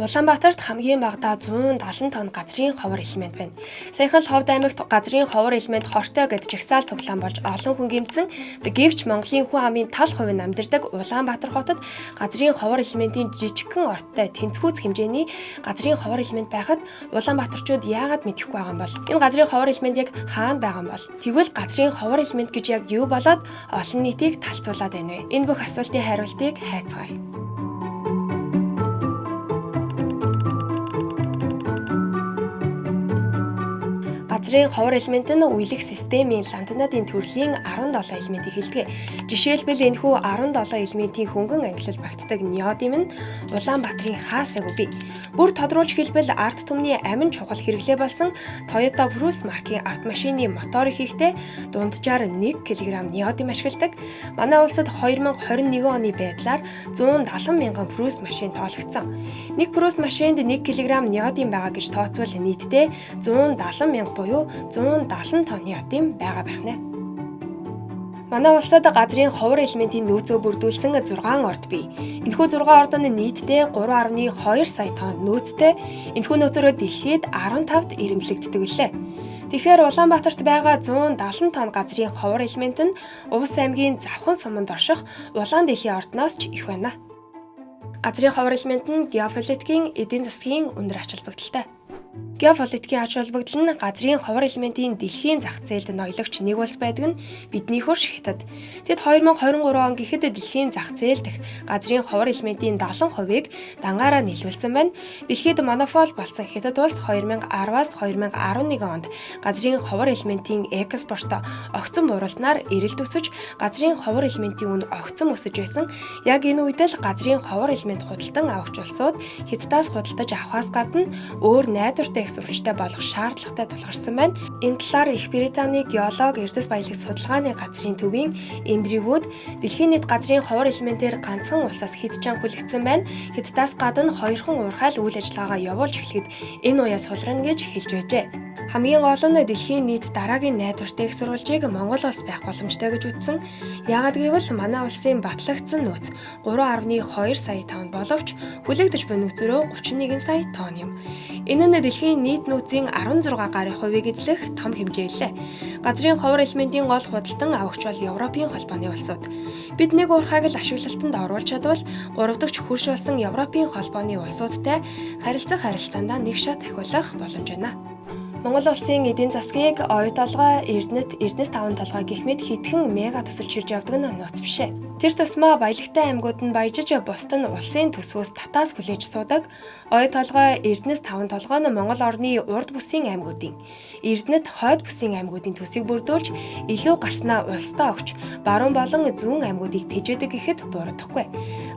Улаанбаатарт хамгийн багадаа 170 тонн газрын ховор элемент байна. Саяхан л Ховд аймагт газрын ховор элемент хортой гэд жагсаал цуглаан болж олон хүн гэмтсэн. Гэвч Монголын хүн амын тал хувь нь амьдардаг Улаанбаатар хотод газрын ховор элементийн жижигхэн орттой тэнцвүүц хэмжээний газрын ховор элемент байхад Улаанбаатарчууд яагаад мэдэхгүй байгаа юм бол? Энэ газрын ховор элемент яг хаана байгаа юм бол? Тэгвэл газрын ховор элемент гэж яг юу болоод олон нийтийг талцуулаад байна вэ? Энэ бүх асуултын хариултыг хайцгаая. Газрын ховор элемент нь үелэх системийн лантанидын төрлийн 17 элементийг хэлдэг. Жишээлбэл, энэхүү 17 элементийн хөнгөн ангилал багтдаг неодим нь Улаанбаатарын хаасаагүй бий. Бүр тодруулж хэлбэл, ард түмний амин чухал хэрэглээ болсон Toyota Prius маркийн автомашины моторыг хийхдээ дунджаар 1 кг неодим ашигладаг. Манай улсад 2021 оны байдлаар 170 мянган Prius машин тоологдсон. Нэг Prius машинд 1 кг неодим байгаа гэж тооцвол нийтдээ 170 мянга буюу 170 тонн неодим байгаа байх нэ. Манай улсад газрын ховор элементийн нөөцөө бүрдүүлсэн 6 орд бий. Энэхүү 6 орд нь нийтдээ 3.2 сая тонн нөөцтэй. Энэхүү нөөцөөрөө дэлхийд 15-д эрэмблэгддэг билээ. Тэгэхээр Улаанбаатарт байгаа 170 тонн газрын ховор элемент нь Увс аймгийн Завхан суманд орших Улаан дэлхийн ордноос ч их байна. Газрын ховор элемент нь геополитикийн, эдийн засгийн өндөр ач холбогдолтой. Геополитикийн ач холбогдол нь газрын ховор элементийн дэлхийн зах зээлд ноёлогч нэг улс байдаг нь бидний хөрш Хятад. Тэд 2023 он гэхэд дэлхийн зах зээл дэх газрын ховор элементийн 70%-ийг дангаараа нийлүүлсэн байна. Дэлхийд монопол болсон Хятад улс 2010-аас 2011 онд газрын ховор элементийн экспортоо огцон бууруулснаар эрэлт өсөж, газрын ховор элементийн үн огцон өсөж байсан. Яг энэ үед л газрын ховор элемент худалдан авагч улсууд Хятадаас худалдаж авахаас гадна өөр найдвартай их сурвалжтай болох шаардлагатай тулгарсан байна. Энэ талаар Их Британий геолог, эрдэс баялаг судалгааны газрын төвийн Эндрю Вуд дэлхийн нийт газрын ховор элементээр ганцхан улсаас хэд чанга хүлэгдсэн байна. Хятадаас гадна хоёрхан уурхайл үйл ажиллагаагаа явуулж эхлэхэд энэ уяа сулрана гэж хэлж байжээ. Хамгийн гол нь дэлхийн нийт дараагийн найдвартай их сурвалжийг Монгол улс байх боломжтой гэж үзсэн. Яагаад гэвэл манай улсын батлагдсан нөөц 3.2 сая тонн боловч хүлээгдэж буй нөөцөөрөө 31 сая тонн юм. Энэ нь дэлхийн нийт нөөцийн 16 гаруй хувийг эзлэх том хэмжээ лээ. Газрын ховор элементийн гол худалдан авагч бол Европын холбооны улсууд. Бид нэг уурхайг л ашиглалтанд оруулж чадвал гурав дахь хөрш болсон Европын холбооны улсуудтай харилцах харилцаандаа нэг шат ахиулах боломж байна. Монгол улсын эдийн засгийг Ою толгой, Эрдэнэт, Эрдэнэс таван толгой гэх мэт хэдхэн мега төсөл чирж явдаг нь нууц биш ээ. Тэр тусмаа баялагтай аймагуд нь баяжиж, бусд нь улсын төсвөөс татаас хүлээж суудаг. Ою толгой, Эрдэнэс таван толгой нь Монгол орны урд бүсийн аймагуудын, Эрдэнэт хойд бүсийн аймагуудын төсвийг бүрдүүлж, илүү гарснаа улсдаа өгч, баруун болон зүүн аймагуудыг тэжээдэг гэхэд буруудахгүй.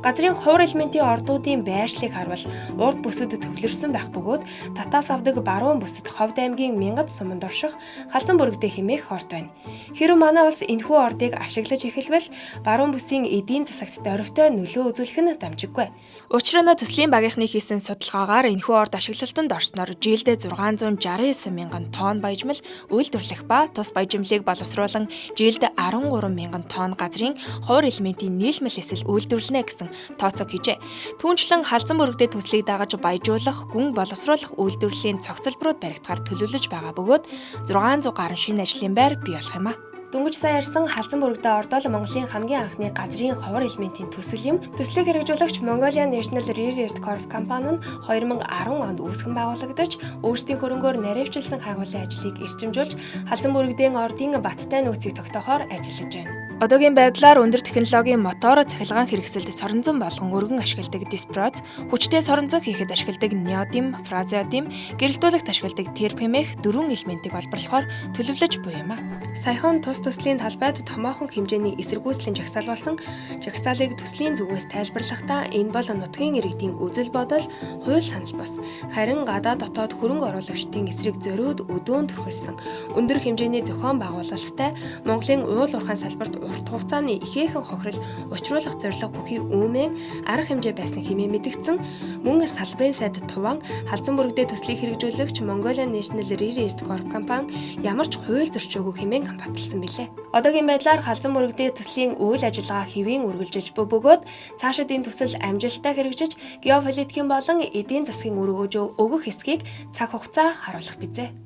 Газрын ховор элементийн ордуудын байршлыг харвал урд бүсэд төвлөрсөн байх бөгөөд татаас авдаг баруун бүсэд Ховд аймгийн Мянгад суманд орших Халзан бүрэгдээ хэмээх орд байна. Хэрэв манай улс энэхүү ордыг ашиглаж эхэлвэл баруун бүсийн эдийн засагт дөрвтэй нөлөө үзүүлэх нь дамжиггүй. Учир нь төслийн багийнхны хийсэн судалгаагаар энэхүү орд ашиглалтанд орсноор жилдээ 669 мянган тонн баяжмал үйлдвэрлэх ба тус баяжмлыг боловсруулан жилд 13 мянган тонн газрын ховор элементийн нийлмэл эсэл үйлдвэрлэнэ гэсэн тооцоо хийжээ. Түүнчлэн Халзан бүрэгдээ төслийг дагаж баяжуулах, гүн боловсруулах үйлдвэрлэлийн цогцлборууд баригдахаар төлөвлөж байгаа бөгөөд 600 гаруй шинэ ажлын байр бий болох юм а. Дөнгөж сая ярьсан Халзан бүрэгдээ ордол Монголын хамгийн анхны газрын ховор элементийн төсөл юм. Төслийг хэрэгжүүлэгч Mongolian National Rare Earth Corp компани нь 2010 онд үүсгэн байгуулагдаж, өөрсдийн хөрөнгөөр наривчилсан хайгуулын ажлыг эрчимжүүлж, Халзан бүрэгдийн ордын баттай нөөцийг тогтоохоор ажиллаж байна. Одоогийн байдлаар өндөр технологийн мотор, цахилгаан хэрэгсэлд соронзон болгон өргөн ашигладаг диспроз, хүчтэй соронзон хийхэд ашигладаг неодим, фразеодим, гэрэлтүүлэгт ашигладаг терп хэмээх дөрвөн элементийг олборлохоор төлөвлөж буй юм а. Саяхан тус төслийн талбайд томоохон хэмжээний эсэргүүцлийн жагсаал болсон. Жагсаалыг төслийн зүгээс тайлбарлахдаа энэ бол нутгийн иргэдийн үзэл бодол, хууль санал бус. Харин гадаа дотоод хөрөнгө оруулагчдын эсрэг зориуд өдөөн түрхэлсэн өндөр хэмжээний зохион байгуулалттай Монголын уул уурхайн салбарт урт хугацааны ихээхэн хохирол учруулах зорилго бүхий үүмэн арга хэмжээ байсан хэмээн мэдгдсэн. Мөн салбарын сайд Туван Халзан бүрэгдээ төслийг хэрэгжүүлэгч Mongolian National Rare Earth Corp компани ямар ч хууль зөрчөөгүй хэмээн баталсан билээ. Одоогийн байдлаар Халзан бүрэгдээ төслийн үйл ажиллагаа хэвийн үргэлжиж буй бөгөөд цаашид энэ төсөл амжилттай хэрэгжиж геополитикийн болон эдийн засгийн өргөж өгөх хэсгийг цаг хугацаа харуулах бизээ.